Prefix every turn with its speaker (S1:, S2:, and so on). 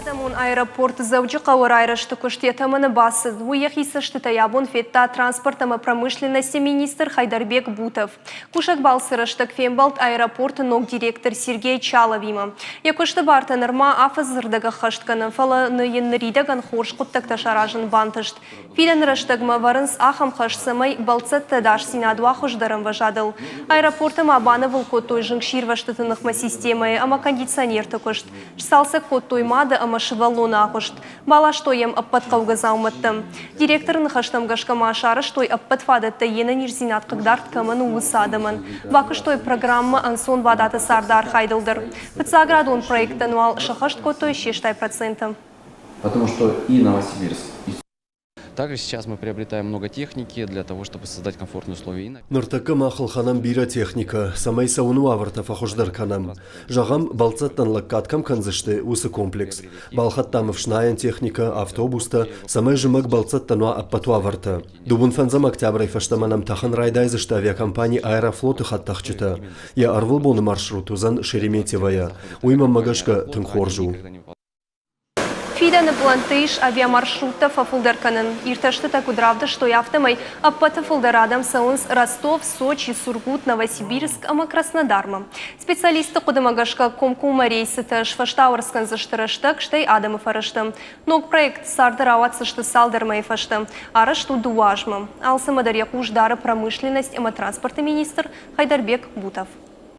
S1: Адӕмон аэропорт Дзӕуджыхъӕуы райрӕзты куыст йӕ тӕмӕны бацыд. Уый йӕхи цӕстытӕй абон федта транспорт ӕмӕ промышленности министр Хайдарбек Бутов. Кусӕг балцы рӕстӕг фембӕлд аэропорты ног директор Сергей Чаловимӕ. Йӕ куысты бартӕ нырма афӕдзы рдӕг ӕххӕст кӕны, фӕлӕ йын ныридӕгӕн хорз хъуыддӕгтӕ саразын бантыст. Фидӕны рӕстӕгмӕ ӕвӕрынц ахӕм хӕс, цӕмӕй бӕлццӕтты ӕдасдзинад уа хуыздӕр ӕмвӕзадыл. Аэропорты ма банывыл кодтой зынгсирвӕзтыты ныхмӕ системӕйы ӕмӕ кондиционерты куыст. Сцалцӕг кодтой мады ӕмӕ сывӕллоны агъуыст. Баластой йӕм ӕппӕт хъӕугӕ дзаумӕттӕ. Директоры ныхӕстӕм гӕсгӕ ма сарӕзтой ӕппӕт фадӕттӕ йе нӕниздзинад хъыгдард кӕмӕн у, уыцы адӕмӕн. Бакуыстой программӕ ӕнцонвадаты царды архайдыл дӕр. Фыццаградон проекттӕн уал сӕххӕст кодтой се 60%.
S2: Потому что и Новосибирск, и Также сейчас мы приобретаем много техники для того, чтобы создать комфортные условия.
S3: Ныртӕккӕ мах ӕлхӕнӕм бирӕ техникӕ, цӕмӕй цӕуыны уавӕртӕ фӕхуыздӕр кӕнӕм. Зӕгъӕм, бӕлццӕттӕн лӕггад кӕм кӕндзысты, уыцы комплекс. Балхӕдтам ӕфснайӕн техникӕ, автобустӕ, цӕмӕй зымӕг бӕлццӕттӕн уа ӕппӕт уавӕртӕ. Дыууын фӕндзӕм октябрӕй фӕстӕмӕ нӕм тӕхын райдайдзысты авиакомпани «Аэрофлот»-ы хӕдтӕхджытӕ. Йӕ ӕрвылбоны маршрут уыдзӕн Шереметьевойӕ. Уый, мӕнмӕ гӕсгӕ, тынг хорз у.
S1: Фидӕны пълӕнтты ис авиамаршруттӕ фӕфылдӕр кӕнын. Иртӕстытӕ куыд равдыстой, афтӕмӕй ӕппӕты фылдӕр адӕм цӕуынц Ростов, Сочи, Сургут, Новосибирск ӕмӕ Краснодармӕ. Специалистты хъуыдымӕ гӕсгӕ, комкоммӕ рейсытӕ сфӕстауӕрц кӕндзысты рӕстӕг, стӕй адӕмы фӕрӕзтӕ. Ног проект царды рауадздзысты цалдӕр мӕйы фӕстӕ. Арӕзт у дыууӕ азмӕ. Алцӕмӕ дӕр йӕ хъус дары промышленность ӕмӕ транспорты министр Хайдарбек Бутов.